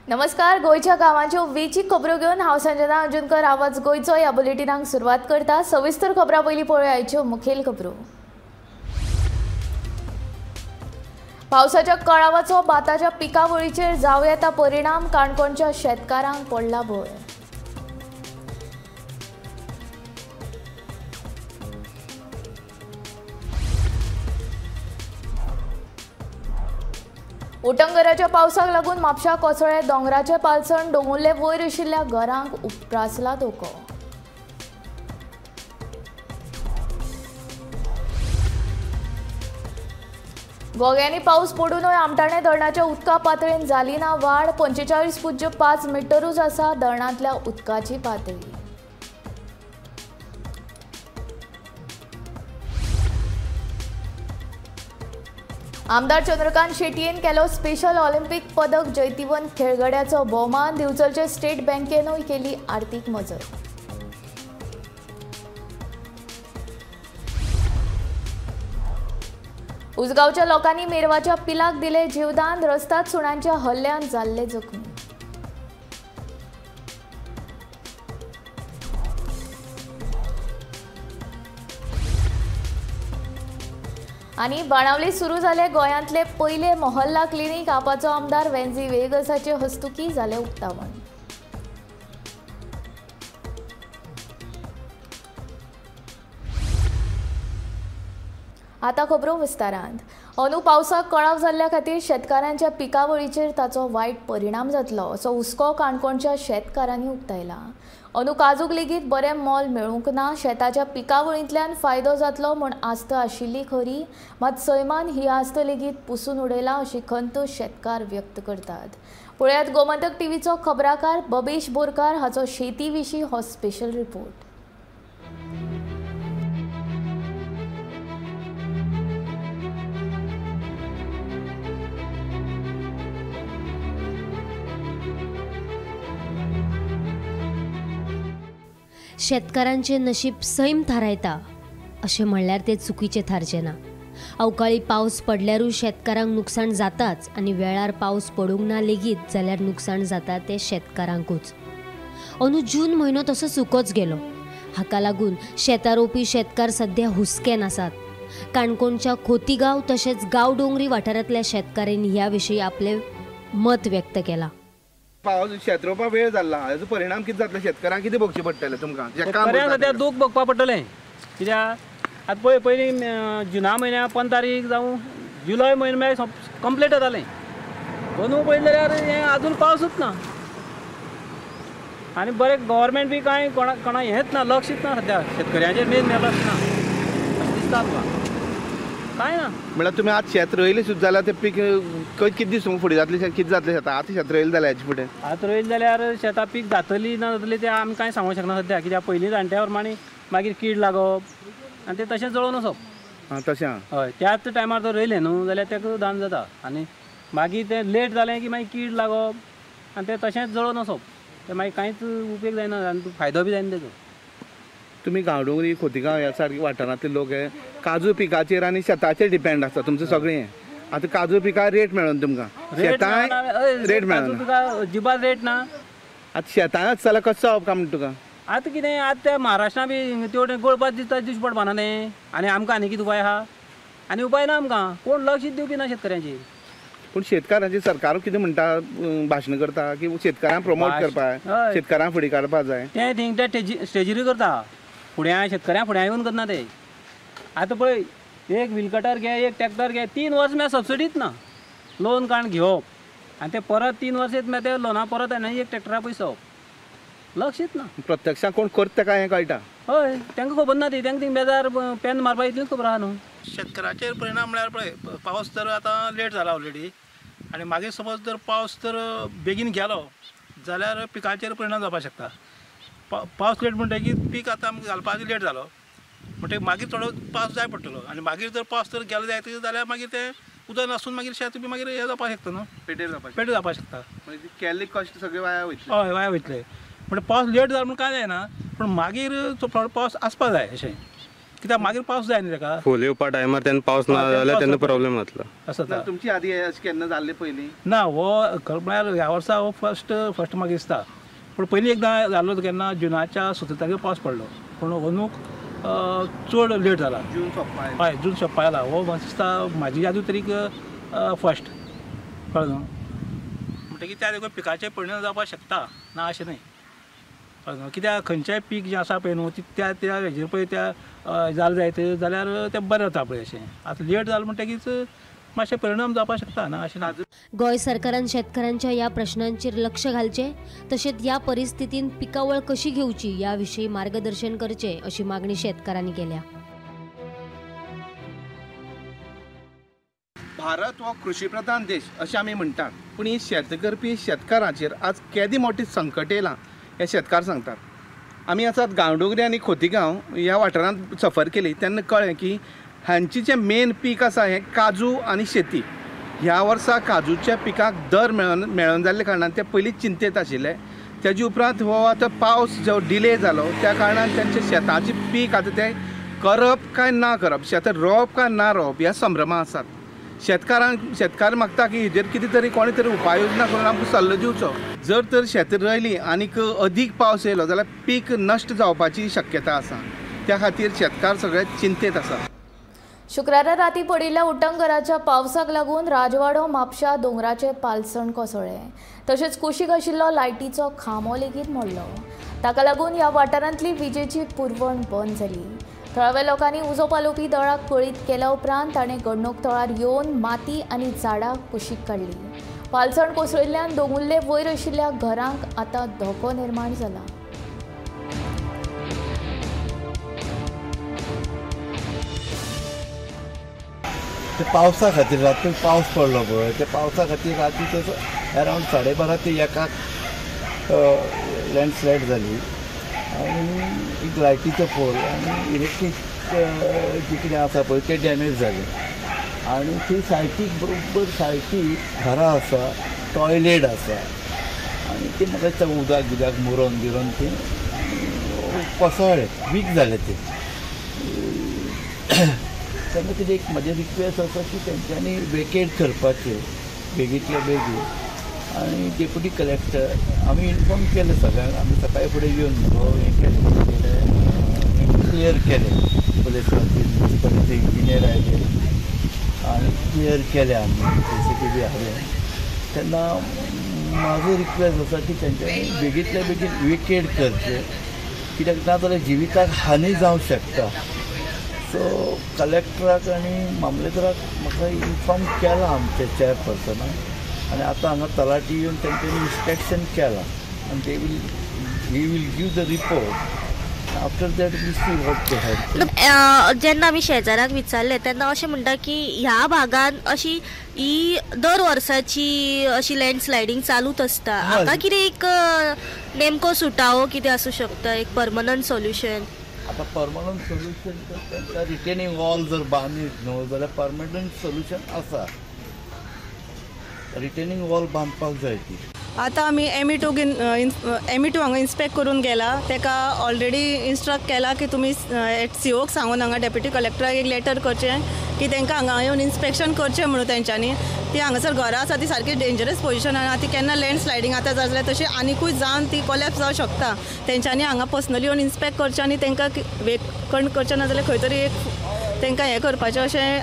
नमस्कार, गोंयच्या गांवांच्यो वेंचीक खबरो घेवन हांव संजना अंजुनकर आवाज गोंयचो ह्या बुलेटिनाक सुरवात करता। सविस्तर खबरां पयलीं पळोवया आयच्यो मुखेल खबरो। पावसाच्या कळावाचो भाताच्या पिकावळीचेर जावं येता परिणाम, काणकोणच्या शेतकारांक पडला भंय। उटंगराच्या पावसाक लागून म्हापशा कोसळ्ळे दोंगराचे पालसण, दोंगुल्ले वयर आशिल्ल्या घरांक उप्रासला धोको। गोग्यांनी पावस पडूनय आमठाणे धरणाच्या उदका पातळेन जाली ना वाड, 45.5 मिटरूच आसा धरणांतल्या उदकाची पातळी। आमदार चंद्रकांत शेटयेन केलो स्पेशल ऑलिम्पिक पदक जैतिवंत खेळगड्याचो भोवमान, दिवचलचे स्टेट बँकेनूय केली आर्थिक मजत। उसगांवच्या लोकांनी मेरवाच्या पिलाक दिले जीवदान, रस्ताद सुण्यांच्या हल्ल्यान जाल्ले जखमी। आनी बाणावली सुरू जाले गोंयांतले पयले मोहल्ला क्लिनीक, आपाचो आमदार वेन्झी वेगसाचे हस्तुकी जाले उक्तावण। आतां खबरो विस्तारांत। अंदू पावसाक कळाव जाल्ल्या खातीर शेतकारांच्या पिकावळीचेर ताचो वायट परिणाम जातलो असो हुस्को काणकोणच्या शेतकारांनी उक्तायला। अंदू काजूक लेगीत बरें मोल मेळूंक ना, शेताच्या पिकावळींतल्यान फायदो जातलो म्हूण आस्त आशिल्ली खरी, मात सैमान ही आस्त लेगीत पुसून उडयला अशी खंत शेतकार व्यक्त करतात। पळयात गोमंतक टीव्हीचो खबराकार बबेश बोरकार हाचो शेती विशीं हो स्पेशल रिपोर्ट। शेतकारांचे नशीब सैम थारायता अशें म्हणल्यार ते चुकीचें थारचें ना। अवकाळी पावस पडल्यारूय शेतकारांक नुकसाण जाताच आनी वेळार पावस पडूंक ना लेगीत जाल्यार नुकसाण जाता तें शेतकारांकूच। अंदू जून म्हयनो तसो सुकोच गेलो, हाका लागून शेतां रोवपी शेतकार सद्या हुस्क्यान आसात। काणकोणच्या खोतीगांव तशेंच गांवडोंगरी वाठारांतल्या शेतकारांनी ह्या विशीं आपलें मत व्यक्त केलां। पावस शेत रोवपा वेळ जाला, हाजो परिणाम कितें जातलो शेतकारांक, कितें भोगचें पडटलें तुमकां? शेतकऱ्यांक सद्या दूख भोगपा पडटलें, कित्याक आतां पळय पयलीं जुना म्हयन्या 15 तारीख जावं जुलय म्हयनो म्हळ्यार कंप्लीट जातालें, अंदू पळयलें जाल्यार हें आजून पावसूच ना आनी बरें गव्हर्मेंट बी कांय कोणा कोणा हेंच ना, लक्षच ना सद्या शेतकऱ्यांचेर, मेन लक्ष ना अशें दिसता आमकां, कांय ना। म्हळ्यार तुमी आज शेत रोयलें सुद्दां जाल्यार तें पीक कितें दीस फुडें जातलें, कितें जातलें शेतां? आतां शेत रोयलें जाल्यार हेजे फुडें आतां रोयलें जाल्यार शेतां पीक जातली ना जातली तें आमी कांय सांगूंक शकना सद्या, कित्याक पयलीं जाणट्या प्रमाणे मागीर कीड लागप आनी तें तशें जळोवन वचप। आं तशें आं, हय, त्याच टायमार जर रोयलें न्हू जाल्यार ताका धान जाता आनी मागीर तें लेट जालें की मागीर कीड लागप आनी तें तशेंच जळोवन वचप, तें मागीर कांयच उपयोग जायना आनी फायदो बी जायना तेजो। तुमी गांवडोंगरी खोतीगांव ह्या सारके वाठारांतले लोक हे काजू पिकाचेर आनी शेताचेर डिपेंड आसता तुमचें सगळें। आतां काजू पिकाक रेट मेळना तुमकां, शेतांय रेट मेळना, अजिबात रेट ना। आतां शेतांय आसता जाल्यार कशें जावप काय म्हणटा तुका? आतां कितें आतां त्या महाराष्ट्रां बी तेवटेन गळपाक दिसता दिवचे पडपा ना तें, आनी आमकां आनी कितें उपाय आहा? आनी उपाय ना आमकां, कोण लक्ष दिवपी ना शेतकऱ्यांचेर। पूण शेतकारांचे सरकार कितें म्हणटा, भाशणां करता की शेतकारांक प्रमोट करपाक, शेतकारांक फुडें काडपाक जाय, तें थिंग ते स्टेजीरूय करता, फुड्यां शेतकऱ्यां फुड्यां येवन करना ते। आतां पळय एक व्हील कटर घे, एक ट्रॅक्टर घे, 3 वर्स म्हळ्यार सबसिडीच ना, लोन काडून घेवप आनी ते परत 3 वर्स येत म्हळ्यार ते लोना परत आनी एक ट्रॅक्टरा पयसो, लक्षच ना। प्रत्यक्षांत कोण करता काय हें कळटा? हय, तांकां खबर ना ती, तांकां ती बेजार पेन मारपा इतलीच खबर आहा न्हू। शेतकऱ्याचेर परिणाम म्हळ्यार पळय पावस तर आतां लेट जाला ऑलरेडी आनी मागीर समज जर पावस तर बेगीन गेलो जाल्यार पिकाचेर परिणाम जावपाक शकता। पावस लेट म्हणटकीर पीक आतां आमकां घालपाक लेट जालो म्हणटकीर मागीर थोडो पावस जाय पडटलो आनी मागीर जर पावस तर गेलो जायत जाल्यार मागीर तें उदक नासून मागीर शेत बी मागीर हें जावपाक शकता न्हू, पेटेर जावपाक, पेटेर जावपाक शकता, मागीर केल्ले कश्ट सगळे वाया वयतले। हय, वाया वयतले। म्हणटा पावस लेट जालो म्हूण कांय जायना, पूण मागीर थोडो पावस आसपा जाय अशें। कित्याक मागीर पावस जाय न्ही ताका फूल येवपा टायमार तेन्ना पावस ना जाल्यार तेन्ना प्रॉब्लेम जातलो. आसा तुमची आदी अशें केन्ना जाल्लें पयलीं ना? हो खरें म्हळ्यार ह्या वर्सा हो फर्स्ट फर्स्ट म्हाका दिसता, पूण पयलीं एकदां जाल्लो केन्ना जुनाच्या 17 तारखेर पावस पडलो, पूण अंदूक चड लेट जाला. जून सोंपपा, हय जून सोंपपा आयला. हो म्हाका दिसता म्हाजी यादू तरीक फर्स्ट कळ्ळें न्हू. म्हणटकीर त्या देखून पिकाचेर परिणाम जावपाक शकता, ना अशें न्हय, कळ्ळें न्हू. कित्याक खंयचेंय पीक जें आसा पळय न्हू त्या त्या हेजेर पळय त्या जालें जायत जाल्यार तें बरें जाता पळय. अशें आतां लेट जालें म्हणटकीच मातशें परिणाम जावपाक शकता, ना अशें ना. गोंय सरकारान शेतकारांच्या ह्या प्रश्नांचेर लक्ष घालचें, तशेंच ह्या परिस्थितीन पिकावळ कशी घेवची ह्या विशीं मार्गदर्शन करचें अशी मागणी शेतकारांनी केल्या. भारत हो कृषी प्रधान देश अशें आमी म्हणटात, पूण ही शेत करपी शेतकारांचेर आज केदी मोठी संकट येयलां हें शेतकार सांगतात. आमी आसात गांवडोंगरी आनी खोतीगांव ह्या वाठारांत सफर केली तेन्ना कळ्ळें की हांची जें मेन पीक आसा हें काजू आनी शेती. ह्या वर्सा काजूच्या पिकाक दर मेळना जाल्ल्या कारणान ते पयलींच चिंतेत आशिल्ले. तेजे उपरांत हो आतां पावस जो डिले जालो त्या कारणान तेंचे शेताचें पीक आतां तें करप काय ना करप, शेतां रोवप काय ना रोवप ह्या संभ्रमा आसात. शेतकार मागता की हेजेर कितें तरी कोणे तरी उपाय योजना करून आमकां सल्लो दिवचो. जर तर शेत रोयलीं आनीक अदीक पावस येयलो जाल्यार पीक नश्ट जावपाची शक्यता आसा. त्या खातीर शेतकार सगळे चिंतेत आसात. शुक्रारा राती पडिल्ल्या उटंगराच्या पावसाक लागून राजवाडो म्हापशा दोंगराचे पालसण कोसळ्ळें, तशेंच कुशीक आशिल्लो लायटीचो खांबो लेगीत मोडलो. ताका लागून ह्या वाठारांतली विजेची पुरवण बंद जाली. थळाव्या लोकांनी उजो पालोवपी दळाक कळीत केल्या उपरांत ताणें घडणूक थळार येवन माती आनी झाडां कुशीक काडली. पालसण कोसळिल्ल्यान दोंगुल्ले वयर आशिल्ल्या घरांक आतां धोको निर्माण जाला. ते पावसा खातीर राती पावस पडलो पळय, त्या पावसा खातीर राती तसो अरावंड 12:30 ते 1 लँडस्लायड जाली आनी एक लायटीचो पोल आनी इलेक्ट्रीक जी कितें आसा पळय ते डॅमेज जाले. आनी थंय सायटीक बरोबर सायटीक घरां आसा, टॉयलेट आसा आनी ते म्हाका दिसता उदक बिदक मुरोन बिरोन ते कोसळ्ळे, वीक जाले ते. तेन्ना कितें एक म्हजें रिक्वेस्ट आसा की तेंच्यांनी वेकेट करपाचें बेगींतल्या बेगीन. आनी डेप्युटी कलेक्टर आमी इन्फॉर्म केलें सगळ्यांक, आमी सकाळी फुडें येवन मुगो हें केलें क्लियर केलें, पुलीस म्युनिसिपालिटी इंजिनियर आयले आनी क्लियर केलें आमी, जे.सी.बी बी हाडलें. तेन्ना म्हाजो रिक्वेस्ट आसा की तेंच्यांनी बेगींतल्या बेगीन वेकेट करचें, कित्याक ना जाल्यार जिविताक हानी जावंक शकता. सो कलेक्टराक आनी मामलेदाराक म्हाका इन्फॉर्म केलां आमच्या चेअरपर्सनाक, आनी आतां हांगा तलाठी येवन तेंच्यांनी इन्स्पेक्शन केलां आनी they will he will give the report. After that we see what they have. जेन्ना आमी शेजाऱ्यांक विचारलें तेन्ना अशें म्हणटा की ह्या भागान अशी ही दर वर्साची अशी लँडस्लायडींग चालूच आसता. हाका कितें एक नेमको सुटावो कितें आसूं शकता, एक परमनंट सोल्युशन? आतां परमनंट सोल्युशन तर तांकां रिटेनिंग वॉल जर बांदीत न्हू जाल्यार परमनंट सोल्युशन आसा, रिटेनिंग वॉल बांदपाक जाय ती. आतां आमी ME2 हांगा इन्स्पेक्ट करून गेला, ताका ऑलरेडी इन्स्ट्रक्ट केला की तुमी सीओक सांगून हांगा डेप्युटी कलेक्टराक एक लेटर करचें की तांकां हांगा येवन इन्स्पेक्शन करचें म्हणून. तेंच्यांनी ती हांगासर घरां आसा ती सारकी डेंजरस पोजिशन आहा, ती केन्ना लँड स्लायडींग आतां जाल्यार तशी आनिकूय जावन ती कोलॅप्स जावंक शकता. तेंच्यांनी हांगा पर्सनली येवन इन्स्पेक्ट करचें आनी तांकां वेकण करचें, ना जाल्यार खंय तरी एक तांकां हें करपाचें अशें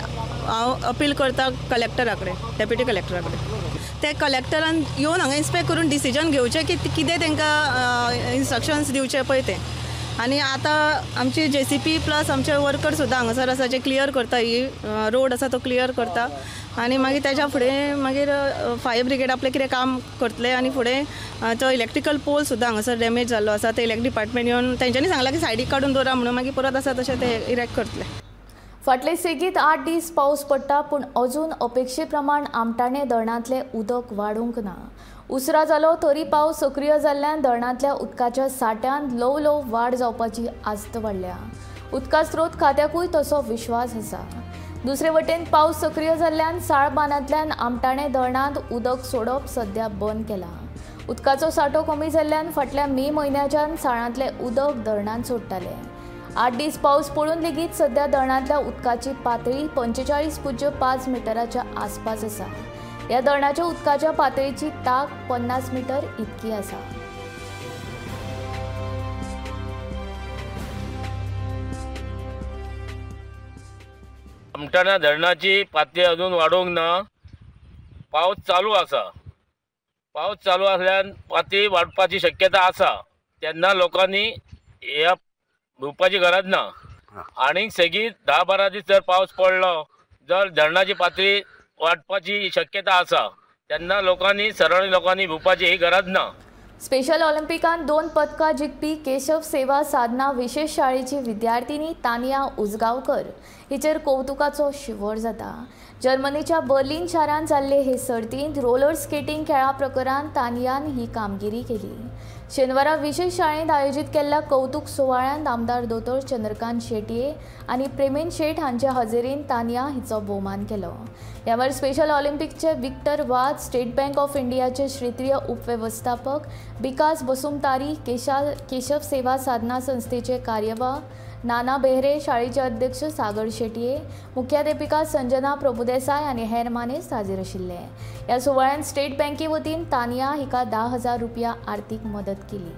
हांव अपील करता कलेक्टरा कडेन, डेप्युटी कलेक्टरा कडेन. ते कलेक्टरान येवन हांगा इन्स्पेक्ट करून डिसिजन घेवचें की कितें तांकां इन्स्ट्रक्शन्स दिवचे पळय तें. आनी आतां आमची जे.सी.पी प्लस आमचे वर्कर सुद्दां हांगासर आसा जे क्लियर करता, ही रोड आसा तो क्लियर करता आनी मागीर तेज्या फुडें मागीर फायर ब्रिगेड आपलें कितें काम करतले. आनी फुडें तो इलेक्ट्रिकल पोल सुद्दां हांगासर डॅमेज जाल्लो आसा, ते इलेक्ट्रिक डिपार्टमेंट येवन तेंच्यांनी सांगलां की सायडीक काडून दवरा म्हणून, मागीर परत आसा तशें ते इरेक्ट करतले. फाटले सेगीत 8 दीस पावस पडटा, पूण अजून अपेक्षे प्रमाण आमटाणे धरणांतलें उदक वाडूंक ना. उसरा जालो तरी पावस सक्रीय जाल्ल्यान धरणांतल्या उदकाच्या साठ्यांत ल्हव ल्हव वाड जावपाची आस्त वाडल्या. उदका स्रोत खात्याकूय तसो विश्वास आसा. दुसरे वटेन पावस सक्रीय जाल्ल्यान साळ बांदांतल्यान आमटाणे धरणांत उदक सोडप सध्या बंद केलां. उदकाचो सांठो कमी जाल्ल्यान फाटल्या मे म्हयन्याच्यान साळांतलें उदक धरणांत सोडटाले. 8 दीस पावस पडून लेगीत सध्या धरणांतल्या उदकाची पातळी 45.5 मिटराच्या आसपास आसा. ह्या धरणाच्या उदकाच्या पातळीची ताक 50 मीटर इतकी आसा. आमठाणा धरणाची पातळी अजून वाडोवंक ना. पावस चालू आसा. पावस चालू आसल्यान पातळी वाडपाची शक्यता आसा. तेन्ना लोकांनी ह्या भिवपाची गरज ना. आनीक सेगीत 10-12 दीस जर पावस पडलो जर धरणाची पातळी वाडपाची शक्यता आसा. तेन्ना लोकांनी सरळ लोकांनी भिवपाची ही गरज ना. स्पेशल ऑलिम्पिकांत 2 पदकां जिखपी केशव सेवा साधना विशेष शाळेची विद्यार्थिनी तानिया उजगांवकर हिचेर कौतुकाचो शिंवर जाता. जर्मनीच्या बर्लिन शारांत जाल्ले हे सर्तींत रोलर स्केटिंग खेळा प्रकारांत तानियान ही कामगिरी केली. शेनवारा विशेष शाळेंत आयोजीत केल्ल्या कौतुक सुवाळ्यांत आमदार दोतोर चंद्रकांत शेटये आनी प्रेमेन शेट हांचे हजेरीन तानिया हिचो भोवमान केलो. ह्या वेळार special ऑलिम्पिकचे Victor Vaz, State Bank of इंडियाचे क्षेत्रीय उपवेवस्थापक विकास बसुमतारी, केशव सेवा साधना संस्थेचे कार्यवाह नाना बेहरे, शाळेचे अध्यक्ष सागर शेटये, मुख्याध्यापिका संजना प्रभुदेसाय आनी हेर मानेस्त हाजीर आशिल्ले. ह्या सुवाळ्यांत स्टेट बँके वतीन तानिया हिका 10,000 रुपया आर्थिक मदत केली.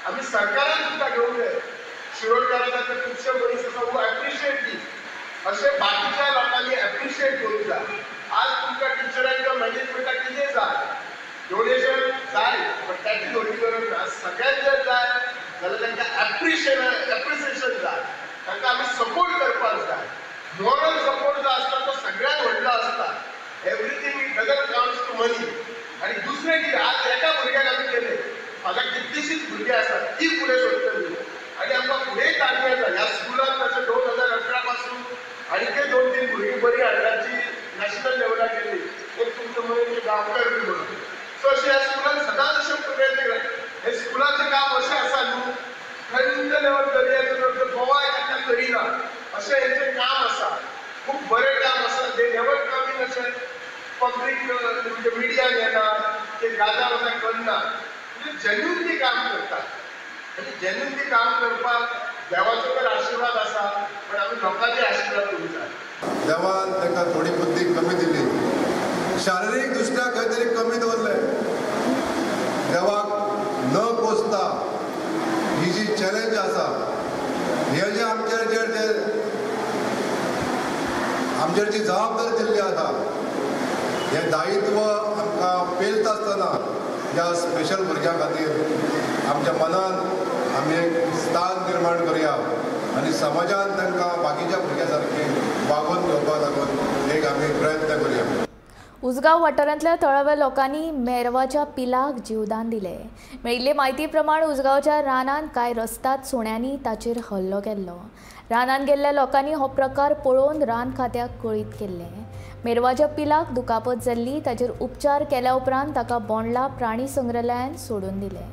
आमी सरकारान सुद्दां घेवंक जाय. शिरोडकारांचे खुबशे मनीस आसा हू एप्रिशिएट दीस, अशें बाकीच्या लोकांनी एप्रिशिएट करूंक जाय. आज तुमकां टिचरांच्या मॅनेजमेंटाक कितें जाय, डोनेशन जाय, पण ताची व्हडली गरज ना. सगळ्यांत जर जाय जाल्यार तांकां एप्रिसिएशन जाय, तांकां आमी सपोर्ट करपाक जाय. मॉरल सपोर्ट जो आसता तो सगळ्यांत व्हडलो आसता. Everything it doesn't counts to money. आनी दुसरें कितें, आज एका भुरग्याक आमी केलें, फाल्यां कितलींशींच भुरगीं आसात ती फुडें सोदतली आनी आमकां फुडें तांणी येता. ह्या स्कुलान तशें 2018 पासून आणखी 2-3 भुरगीं बरीं हाडल्याची नॅशनल लेवलाक गेली. एक तुमचो मनीस गांवकर बी म्हणून. सो अशें ह्या स्कुलान सदांच अशें प्रयत्न केला. हे स्कुलाचें काम अशें आसा न्हू, खंय लेवल दर्याचो गोवा केन्ना करिना अशें हेंचें काम आसा. खूब बरें काम आसा. दे नेवर कम इन अशें पब्लीक म्हणजे मिडियान येना, ते गाजा वजा करना, म्हणजे जेन्युनली काम करतात. आनी जेन्युनली काम करपाक देवाचो तर आशिर्वाद आसा, पण आमी लोकांचे आशिर्वाद करूंक जाय. देवान ताका थोडी बुद्धी कमी दिली, शारिरीक दृष्ट्या खंय तरी कमी दवरलें. देवाक न पोसता ही जी चॅलेंज आसा, हे जे आमचेर जे आमचेर जी जबाबदारी दिल्ली आसा, हें दायित्व आमकां पेलता आसतना ह्या स्पेशल भुरग्यां खातीर आमच्या मनान आमी एक स्थान निर्माण करुया आनी समाजान तांकां बाकीच्या भुरग्यां सारकें वागोवन घेवपाक लागून एक आमी प्रयत्न करुया. उजगांव वाठारांतल्या थळाव्या लोकांनी मेरवाच्या पिलाक जीवदान दिलें. मेळिल्ले म्हायती प्रमाण उजगांवच्या रानांत कांय रस्ताद सुण्यांनी ताचेर हल्लो केल्लो. रानांत गेल्ल्या लोकांनी हो प्रकार पळोवन रान खात्याक कळीत केल्लें. मेरवाच्या पिलाक दुखापत जाल्ली. ताचेर उपचार केल्या उपरांत ताका बोंडला प्राणी संग्रहालयांत सोडून दिलें.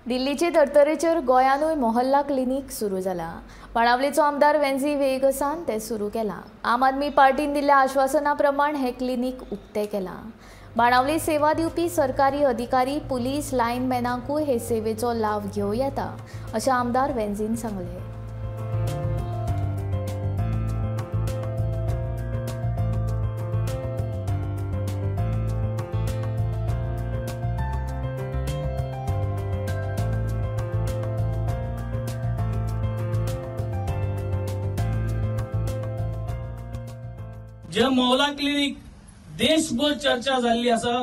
दिल्लीचे धर्तरेचेर गोंयानूय मोहल्ला क्लिनीक सुरू जाला. बाणावलीचो आमदार वेन्झी व्हिएगसान तें सुरू केलां. आम आदमी पार्टीन दिल्ल्या आश्वासना प्रमाण हें क्लिनीक उक्तें केलां. बाणावली सेवा दिवपी सरकारी अधिकारी, पुलीस, लायनमॅनांकूय हे सेवेचो लाव घेवं येता अशें आमदार वेन्झीन सांगलें. जे मोहल्ला क्लिनिक देशभर चर्चा जाल्ली आसा,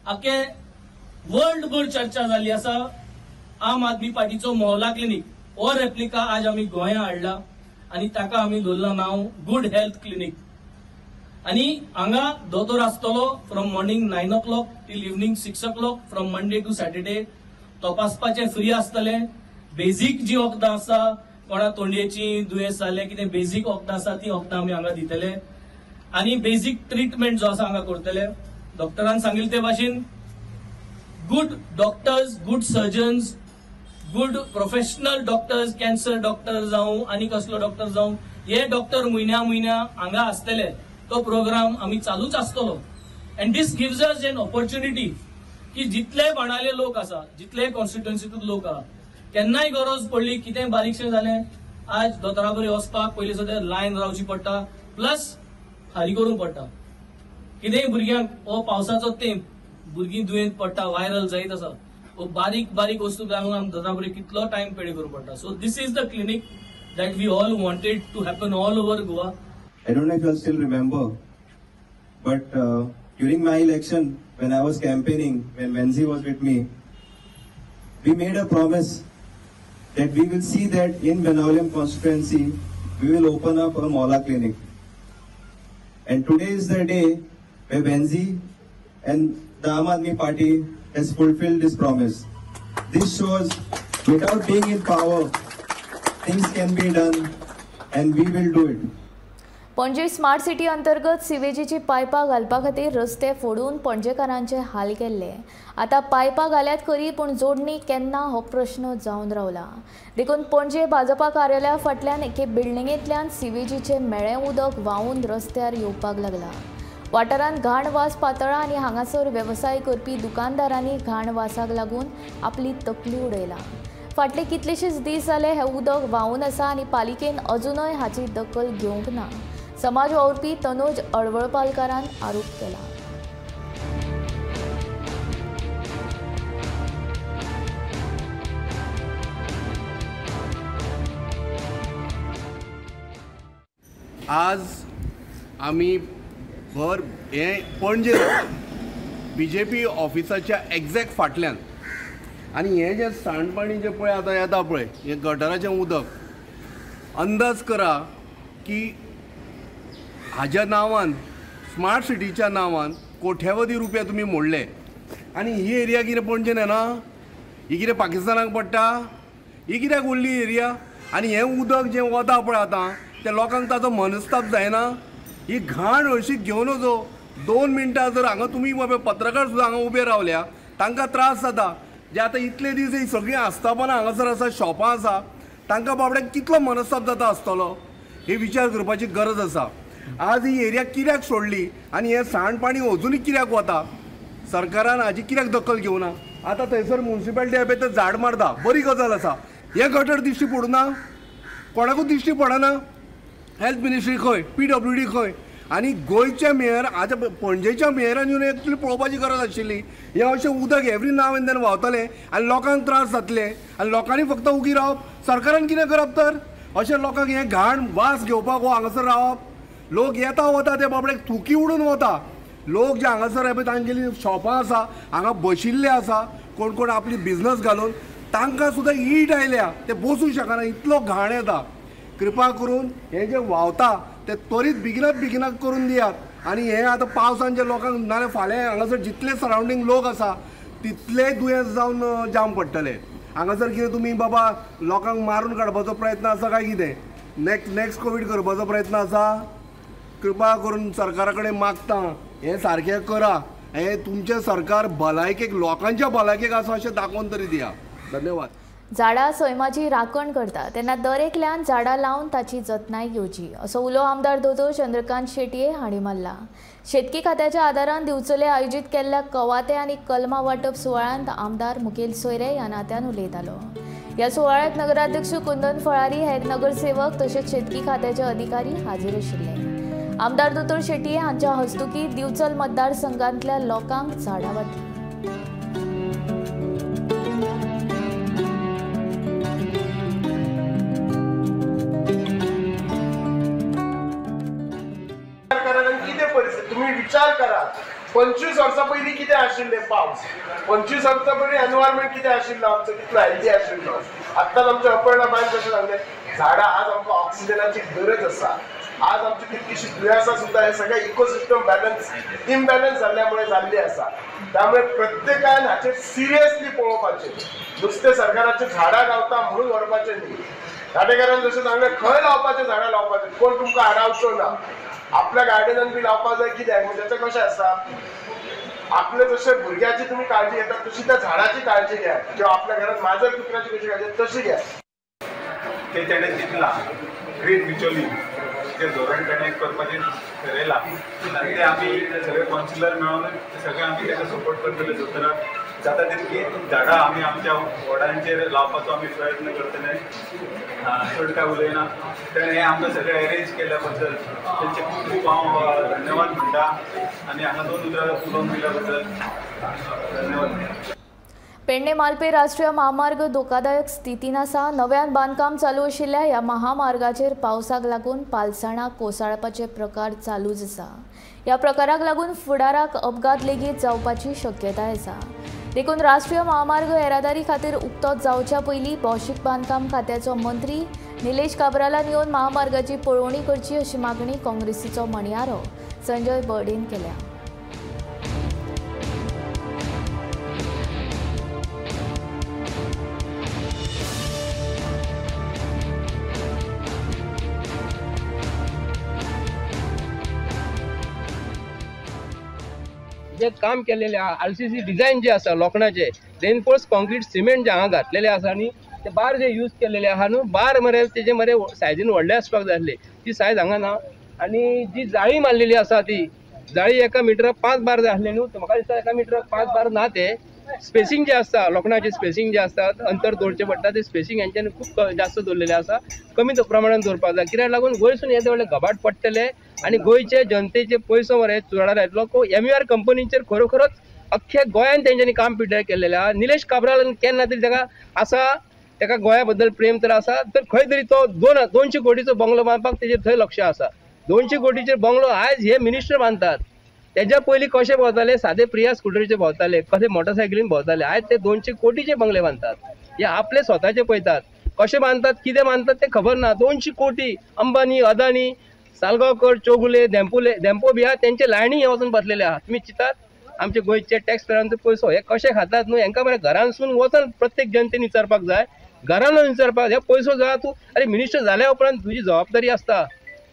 आखे वर्ल्डभर चर्चा जाल्ली आसा. आम आदमी पार्टीचो मोहल्ला क्लिनिक हो रेप्लिका आज आमी गोंया हाडला आनी ताका आमी दवरला नांव गुड हेल्थ क्लिनिक. आनी हांगा दोतोर आसतलो from morning 9 o'clock till evening 6 o'clock from Monday to Saturday. तपासपाचें फ्री आसतलें. बेजीक जी वखदां आसा कोणा तोंडयेची दुयेंस जालें कितें बेजीक वखदां आसा ती वखदां आमी हांगा दितले आनी बेजीक ट्रिटमेंट जो आसा हांगा करतले. डॉक्टरान सांगिल्ले ते भाशेन good doctors, good surgeons, good professional doctors, cancer doctor जावं आनी कसलो डॉक्टर जावं, हे डॉक्टर म्हयन्या म्हयन्या हांगा आसतले. तो प्रोग्राम आमी चालूच आसतलो. And this gives us an opportunity की जितले बाणाले लोक आसा, जितले कॉन्स्टिट्युएन्सीतून लोक आसा, केन्नाय गरज पडली कितें बारीकशें जालें आज दोतोरा बरी वचपाक पयलीं सुद्दां लायन रावची पडटा, प्लस फारीक करूंक पडटा. कितेंय भुरग्यांक हो पावसाचो तेंप, भुरगीं दुयेंत पडटा, व्हायरल जायत आसा, हो बारीक बारीक वस्तू लागून आमकां दोतोरा बरी कितलो टायम पेड करूंक पडटा. So this is the clinic that we all wanted to happen all over Goa. I don't know if you all still remember, but during my election, when I was campaigning, when Venzi was with me, we made a promise that we will see that in Benaulim constituency, we will open up a Mohalla clinic. And today is the day where Venzi and the Aam Aadmi Party has fulfilled this promise. This shows without being in power, things can be done and we will do it. Panaji smart city अंतर्गत सिवेजीची पायपां घालपा खातीर रस्ते फोडून पणजेकारांचे हाल केल्ले. आतां पायपां घाल्यात खरी, पूण जोडणी केन्ना हो प्रश्न जावन रावला. देखून पणजे भाजपा कार्यालया फाटल्यान एके बिल्डिंगेंतल्यान सिवेजीचें म्हेळें उदक व्हांवून रस्त्यार येवपाक लागला. वाठारांत घाण वास पातळा आनी हांगासर वेवसाय करपी दुकानदारांनी घाण वासाक लागून आपली तकली उडयला. फाटले कितलेशेच दीस जाले हें उदक व्हांवून आसा आनी पालिकेन अजुनय हाची दखल घेवंक ना. समाज वावुरपी तनोज अडवळपालकारान आरोप केला. आज आमी भर हे पणजे बीजेपी ऑफिसाच्या एग्जॅक्ट फाटल्यान आनी हें जें सांडपाणी जें पळय आतां येता पळय हें गटराचें उदक, अंदाज करा की हाज्या नांवान स्मार्ट सिटीच्या नांवान कोट्यावधी रुपया तुमी मोडले. आनी ही एरिया कितें पणजेन येना, ही कितें पाकिस्तानाक पडटा, ही कित्याक उरली एरिया? आनी हें उदक जें वता पळय आतां त्या लोकांक ताचो मनस्ताप जायना? ही घाण हळशीक घेवन वचो 2 मिनटां जर हांगा तुमी पत्रकार सुद्दां हांगा उबे रावल्या तांकां त्रास जाता. जे आतां इतले दीस ही सगळीं आस्थापनां हांगासर आसा, शॉपां आसा, तांकां बाबड्यांक कितलो मनस्ताप जाता आसतलो हे विचार करपाची गरज आसा. आज ही एरिया कित्याक सोडली आनी हें सांडपाणी अजुनूय कित्याक वता? सरकारान हाजी कित्याक दखल घेवना? आतां थंयसर मुन्सिपालिटी पळय तर झाड मारता, बरी गजाल आसा. हें गटर दिश्टी पडूना, कोणाकूच दिश्टी पडना. हेल्थ मिनिस्ट्री खंय, PWD खंय? आनी गोंयच्या मेयर, आतां पणजेच्या मेयरान येवन एक्चुअली पळोवपाची गरज आशिल्ली. हें अशें उदक एवरी नाव एंड then व्हांवतलें आनी लोकांक त्रास जातले आनी लोकांनी फक्त उगी रावप, सरकारान कितें करप तर? अशें लोकांक हें घाण वास घेवपाक हो हांगासर रावप? लोक येता वता ते बाबड्याक थुकी उडून वता. लोक जे हांगासर पळय तांगेली शॉपां आसा, हांगा बशिल्ले आसा, कोण कोण आपली बिजनस घालून, तांकां सुद्दां ईट आयल्या, ते बसूंक शकना, इतलो घाण येता. कृपा करून हें जें व्हांवता तें त्वरीत बेगिनात बेगिनात करून दियात. आनी हें आतां पावसान जे लोकांक नाजाल्यार फाल्यां हांगासर जितले सरावंडींग लोक आसा तितले दुयेंस जावन जाम पडटले. हांगासर कितें तुमी बाबा लोकांक मारून काडपाचो प्रयत्न आसा काय कितें? नेक्स्ट कोवीड करपाचो प्रयत्न आसा? कृपा करून सरकारा कडेन मागता हें सारकें करा. हें तुमचें सरकार भलायकेक, लोकांच्या भलायकेक आसा अशें दाखोवन तरी दिया. धन्यवाद. झाडां सैमाची राखण करता तेन्ना दर एकल्यान झाडां लावन ताची जतनाय घेवची असो उलो आमदार दोतोर चंद्रकांत शेटये हांणी मारला. शेतकी खात्याच्या आदारान दिवचले आयोजीत केल्ल्या कवाथे आनी कलमा वांटप सुवाळ्यांत आमदार मुखेल सोयरे ह्या नात्यान उलयतालो. ह्या सुवाळ्याक नगराध्यक्ष कुंदन फळारी, हेर नगरसेवक तशेंच शेतकी खात्याचे अधिकारी हाजीर आशिल्ले. आमदार दोतोर शेटये हांच्या हस्तुकीं दिवचल मतदारसंघांतल्या लोकांक झाडां वांटली. तुम्ही विचार करा, 25 वर्सां पयलीं कितें आशिल्लें पावस, 25 वर्सां पयलीं एनवायरमेंट कितें आशिल्लो आमचो, कितलो हेल्दी आशिल्लो. आत्ताच आमच्या अपर्णा बायन कशें सांगलें, झाडां आज आमकां ऑक्सिजनाची गरज आसा. आज आमची कितलीशी दुयेंसां सुद्दां हे सगळे इकोसिस्टम बॅलन्स इमबॅलन्स जाल्ल्या मुळे जाल्ली आसा. त्यामुळे प्रत्येकान हाचेर सिरियसली पळोवपाचें, नुस्तें सरकाराचें झाडां गावता म्हणून व्हरपाचें न्ही. नाटेकारान जशें सांगलें खंय लावपाचें झाडां लावपाचें, कोण तुमकां आडावचो ना. आपल्या गार्डनान बी लावपाक जाय. कित्याक म्हणजे तें कशें आसा, आपले जशे भुरग्याची तुमी काळजी घेता तशी त्या झाडाची काळजी घ्या, किंवा आपल्या घरात माजर कुत्र्याची कशी काळजी तशी घ्या. ते तेणें चिंतलां ग्रीन बिचोली तें धोरण ताणें करपाचें ठरयलां आनी ते आमी सगळे कावन्सिलर मेळोन सगळे आमी ताका सपोर्ट करतले. दोतोराक जाता तितकी झाडां आमी आमच्या वॉर्डांचेर लावपाचो आमी प्रयत्न करतले. चड काय उलयना. तेणें हें आमकां सगळें अरेंज केल्या बद्दल तेंचे खूब खूब हांव धन्यवाद म्हणटा आनी हांगा दोन उतरां उलोवन दिल्या बद्दल धन्यवाद. पेडणे मालपे राष्ट्रीय महामार्ग धोकादायक स्थितीन आसा. नव्यान बांदकाम चालू आशिल्ल्या ह्या महामार्गाचेर पावसाक लागून पालसणां कोसळपाचे प्रकार चालूच आसा. ह्या प्रकाराक लागून फुडाराक अपघात लेगीत जावपाची शक्यताय आसा. देखून राष्ट्रीय महामार्ग येरादारी खातीर उक्तो जावच्या पयलीं भौशीक बांदकाम खात्याचो मंत्री निलेश काब्रालान येवन महामार्गाची पळोवणी करची अशी मागणी काँग्रेसीचो म्हणयारो संजय बर्डेन केल्या. जे काम केलेले आहा आरसीसी डिझायन जे आसा लोखणाचे रेनफोर्स कॉन्क्रीट सिमेंट जे हांगा घातलेले आसा आनी ते बार जे यूज केलेले आहा न्हू बार मरे तेजे मरे सायजीन व्हडले आसपाक जाय आसले ती सायज हांगा ना. आनी जी जाळी मारलेली आसा ती जाळी एका मिटराक 5 बार जाय आसले न्हू, म्हाका दिसता एका मिटराक 5 बार ना. ते स्पेसिंग जे आसता लोखणाचें स्पेसिंग जे आसता अंतर दवरचें पडटा ते स्पेसिंग हेंच्यांनी खूब जास्त दवरलेलें आसा, कमी प्रमाणान दवरपाक जाय. कित्याक लागून वयरसून येदे व्हडले घबाट पडटले आनी गोंयचे जनतेचे पयसो मरे चुराडार येतलो. एमयूआर कंपनीचेर खरोखरोच अख्ख्या गोंयान तेंच्यांनी काम पिड्ड्यार केल्लेलें आहा. निलेश काब्रालान केन्ना तरी ताका आसा, ताका गोंया बद्दल प्रेम तर आसा, तर खंय तरी तो 200 कोटीचो बंगलो बांदपाक तेजेर थंय लक्ष आसा. 200 कोटीचेर बंगलो आयज हे मिनिस्टर बांदतात, तेज्या पयलीं कशे भोंवताले सादे प्रिया स्कुटरीचे भोंवताले, कशे मोटरसायकलीन भोंवताले, आयज ते 200 कोटीचे बंगले बांदतात. हे आपले स्वताचे पळयतात कशे बांदतात कितें बांदतात तें खबर ना. 200 कोटी अंबानी अदानी सालगांवकर चौगुले धेंपुले धेंपो बी आहा तेंचे लायनी हे वचून बसलेले आहा. तुमी चिंतात आमचे गोंयचे टॅक्स पेयरांचो पयसो हे कशे खातात न्हू, हेंकां मरे घरांसून वचून प्रत्येक जनतेन विचारपाक जाय, घरान विचारपाक हे पयसो जाय तूं अरे मिनिस्टर जाल्या उपरांत तुजी जबाबदारी आसता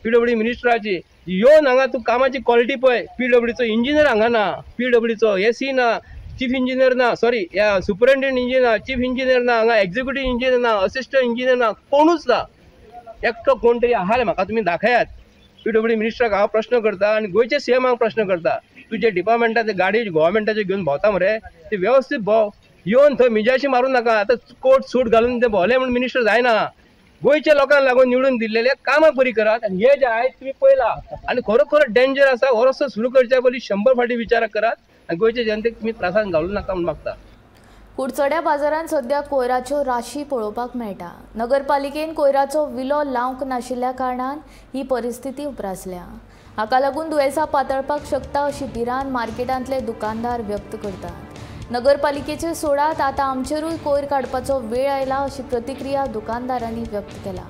पीडब्ल्यूडी मिनिस्टराची. येवन हांगा तूं कामाची क्वॉलिटी पळय. पीडब्ल्यूडीचो इंजिनियर हांगा ना, पीडब्ल्यूडीचो एसी ना, चीफ इंजिनियर ना, सॉरी सुपरिटेंडंट इंजिनियर ना, चीफ इंजिनियर ना, हांगा एक्झिक्युटीव इंजिनियर ना, असिस्टंट इंजिनियर ना, कोणूच ना. एकटो कोण तरी आहा म्हाका तुमी दाखयात. पीडब्ल्यूडी मिनिस्टराक हांव प्रश्न करता आनी गोंयचे सीएमाक प्रश्न करता, तुजे डिपार्टमेंटाचे गाडी गव्हर्मेंटाचे घेवन भोंवता मरे ते वेवस्थीत भोंव, येवन थंय मिजाशी मारूं नाका. आतां कोट सूट घालून ते भोंवले म्हूण मिनिस्टर जायना. गोंयच्या लोकांक लागून निवडून दिल्लेले कामां बरी करात. आनी हे जे आयज तुमी पळयला आनी खरोखर डेंजर आसा. हो रस्तो सुरू करच्या पयलीं 100 फावटी विचार करात आनी गोंयचे जनतेक तुमी त्रासान घालूं नाका म्हूण मागता. कुडचड्या बाजारांत सध्या कोयराच्यो राशी पळोवपाक मेळटा. नगरपालिकेन कोयराचो विलो लावंक नाशिल्ल्या कारणान ही परिस्थिती उप्रासल्या. हाका लागून दुयेंसां पातळपाक शकता अशी भिरांत मार्केटांतले दुकानदार व्यक्त करतात. नगरपालिकेचे सोडात, आतां आमचेरूय कोयर काडपाचो वेळ आयला अशी प्रतिक्रिया दुकानदारांनी व्यक्त केला.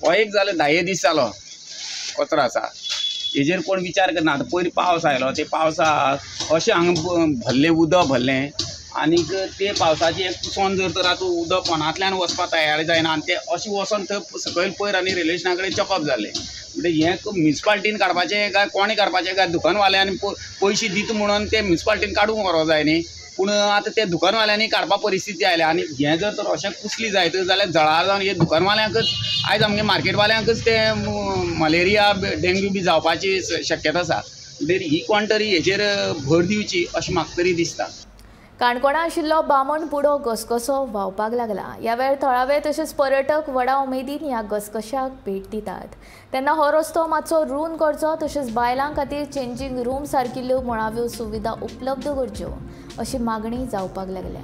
हो एक जालें 10 दीस जालो कचरो आसा हेजेर कोण विचार करना. आतां पयर पावस आयलो, ते पावसाक अशें हांगा भरलें उदक भरलें आनीक ते पावसाचें एक कुसोन जर तर आतां उदक पोंदांतल्यान वचपाक तयार जायना आनी तें अशें वचोन थंय सकयल पयर आनी रेल्वे स्टेशना कडेन चॉकअप जालें. म्हणजे हें म्युनिसिपालिटीन काडपाचें काय कोणें काडपाचें काय दुकानवाल्यांनी पयशे दिता म्हणून ते म्युनिसिपालिटीन काडूंक व्हरोंक जाय न्ही, पूण आतां ते दुकानवाल्यांनी काडपा परिस्थिती आयल्या. आनी हें जर तर अशें कुसली जायत जाल्यार जळार जावन हे दुकानवाल्यांकच आयज आमगे मार्केटवाल्यांकच ते मलेरिया डेंग्यू बी जावपाची शक्यता आसा. म्हणटकीर ही कोण तरी हेजेर भर दिवची अशें म्हाका तरी दिसता. काणकोणा आशिल्लो बामण बुडो घसघसो व्हांवपाक लागला. ह्या वेळार थळावे तशेंच पर्यटक व्हडा उमेदीन ह्या घसघश्याक भेट दितात. तेन्ना हो रस्तो मातसो रूंद करचो तशेंच बायलां खातीर चेंजींग रूम सारकिल्ल्यो मुळाव्यो सुविधा उपलब्ध करच्यो अशी मागणी जावपाक लागल्या.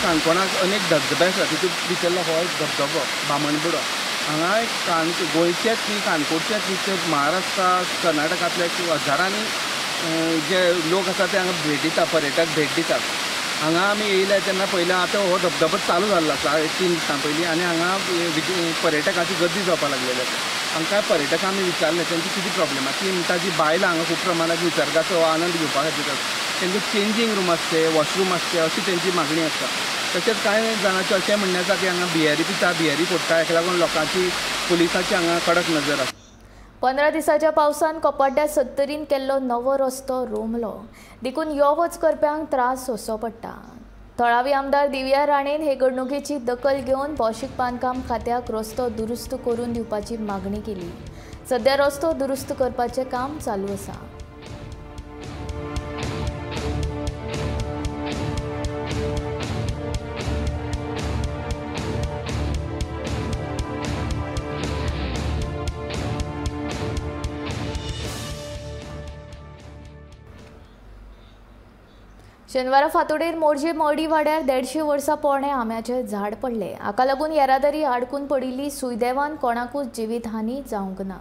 काणकोणाक अनेक धबधबे आसात, तितूंत भितरलो हो एक धबधबो बामणबुडो. हांगा गोंयचेच न्ही, काणकोणचेच न्ही, तर महाराष्ट्रा कर्नाटकांतले हजारांनी जे लोक आसा ते हांगा भेट दिता, पर्यटक भेट दितात. हांगा आमी येयले तेन्ना पयलें आतां हो धबधबो चालू जाल्लो आसा 3 दिसां पयलीं आनी हांगा पर्यटकांची गर्दी जावपाक लागलेली आसा. हांकां पर्यटकां आमी विचारलें तेंची कितें प्रॉब्लेम आसा, ती म्हणटा जी बायलां हांगा खूब प्रमाणांत निसर्गाचो आनंद घेवपा खातीर तेंकां चेंजींग रूम आसचे, वॉशरूम आसचे अशी तेंची मागणी आसता. तशेंच कांय जाणांचें अशें म्हणणें आसा की हांगा बियरी पिता, बियरी फोडटा, हाका लागून लोकांची पुलिसांची हांगा कडक नजर आसा. 15 दिसाच्या पावसान कोपाड्ड्या सत्तरीन केल्लो नवो रस्तो रोमलो, देखून यो वच करप्यांक त्रास सोंसचो पडटा. थळावी आमदार दिव्या राणेन हे घडणुकेची दखल घेवन भौशीक बांदकाम खात्याक रस्तो दुरुस्त करून दिवपाची मागणी केली. सध्या रस्तो दुरुस्त करपाचें काम चालू आसा. शेनवारा फांतोडेर मोरजे मर्डी वाड्यार 150 वर्सां पोरणें आंब्याचें झाड पडलें. हाका लागून येरादारी आडकून पडिल्ली. सुदैवान कोणाकूच जिवीत हानी जावंक ना.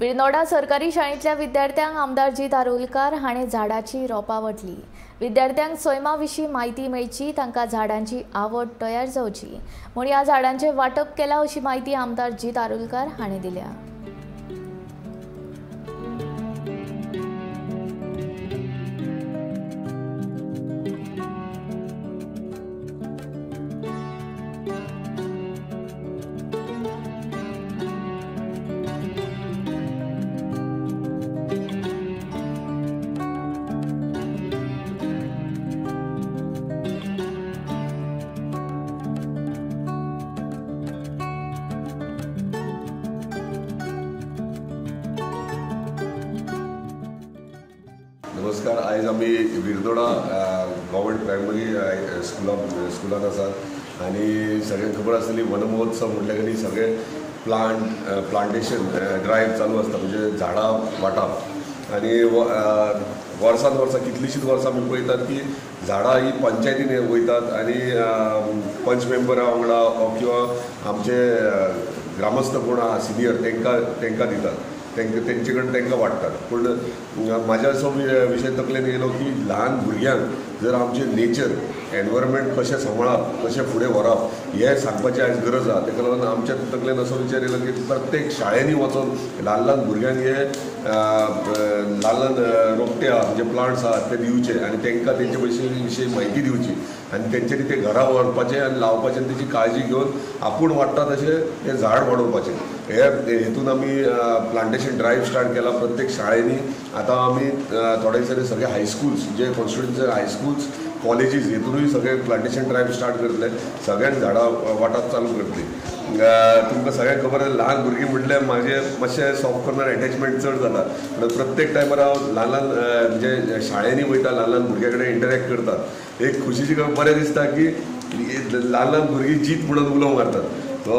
विर्नोडा सरकारी शाळेंतल्या विद्यार्थ्यांक आमदार जीत आरोलकार हाणें झाडाची रोपां वांटली. विद्यार्थ्यांक सैमा विशीं म्हायती मेळची, तांकां झाडांची आवड तयार जावची म्हूण ह्या झाडांचें वांटप केलां अशी म्हायती आमदार जीत आरोलकार हाणें दिल्या. नमस्कार, आयज आमी विर्नोडा गव्हर्मेंट प्रायमरी स्कुलान आसात आनी सगळ्यांक खबर आसतली वनमहोत्सव म्हटल्यार न्ही सगळे प्लांटेशन ड्रायव्ह चालू आसता, म्हणजे झाडां वांटप. आनी वर्सान वर्सां कितलींशींच वर्सां आमी पळयतात की झाडां ही पंचायतीन वयतात आनी पंच मेंबरा वांगडा किंवा आमचे ग्रामस्थ कोण आहा सिनियर तांकां दितात, तेंचे कडेन तांकां वाडटात. पूण म्हाज्या असो विशय तकलेन येयलो की ल्हान भुरग्यांक जर आमचें नेचर एनवायरमेंट कशें सांबाळप, कशें फुडें व्हरप हें सांगपाची आयज गरज आसा. ताका लागून आमच्या तकलेन असो विचार येयलो की प्रत्येक शाळेंनी वचोन ल्हान ल्हान भुरग्यांक हे ल्हान ल्हान रोपटे आहा म्हणजे प्लांट्स आहात ते दिवचे आनी तांकां तेंचे विशीं म्हायती दिवची आनी तेंच्यांनी ते घरा व्हरपाचें आनी लावपाचें आनी तेची काळजी घेवन आपूण वाडटा तशें तें झाड वाडोवपाचें. हे हेतून आमी प्लांटेशन ड्रायव्ह स्टार्ट केला प्रत्येक शाळेंनी. आतां आमी थोड्या दिसांनी सगळे हायस्कुल्स जे कॉन्स्टिट्युएन्सी हायस्कुल्स कॉलेजीस हेतूनय सगळे प्लांटेशन ड्रायव्ह स्टार्ट करतले, सगळ्यांक झाडां वांटप चालू करतली. तुमकां सगळ्यांक खबर आसा ल्हान भुरगीं म्हटल्यार म्हाजें मातशें सॉफ्ट कॉर्नर एटॅचमेंट चड जाता, पूण प्रत्येक टायमार हांव ल्हान ल्हान म्हणजे शाळेंनी वयता, ल्हान ल्हान भुरग्यां कडेन इंटरॅक्ट करता. एक खुशीची बरें दिसता की ल्हान ल्हान भुरगीं जीत म्हणून उलो मारतात. तो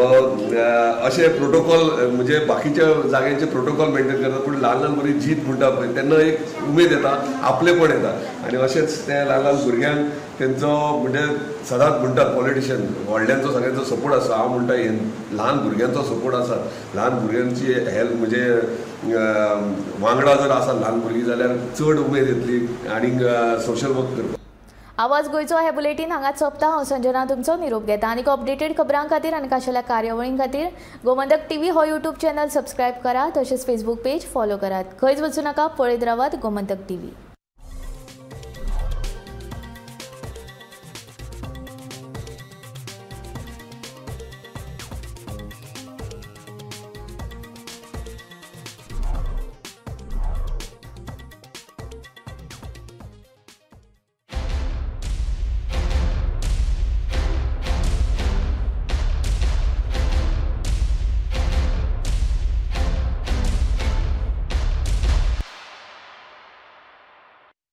अशे प्रोटोकॉल म्हणजे बाकीच्या जाग्यांचे प्रोटोकॉल मेंटेन करतात, पूण ल्हान ल्हान भुरगीं जीत म्हणटा पळय तेन्ना एक उमेद येता, आपलेपण येता. आनी अशेंच ते ल्हान ल्हान भुरग्यांक तेंचो म्हणजे सदांच म्हणटात पॉलिटिशियन व्हडल्यांचो सगळ्यांचो सपोर्ट आसा, हांव म्हणटा ल्हान भुरग्यांचो सपोर्ट आसा, ल्हान भुरग्यांची हेल्प म्हणजे वांगडा जर आसा ल्हान भुरगीं जाल्यार चड उमेद येतली आनीक सोशल वर्क करपाक. आवाज गोंयचो हे बुलेटीन हांगाच सोंपता. हांव संजना तुमचो निरोप घेता. आनीक अपडेटेड खबरां खातीर आनी खाशेल्या कार्यावळीं खातीर गोमंतक टीव्ही हो यूट्यूब चॅनल सबस्क्रायब करा, तशेंच फेसबूक पेज फॉलो करात. खंयच वचूं नाका, पळयत रावात गोमंतक टीव्ही.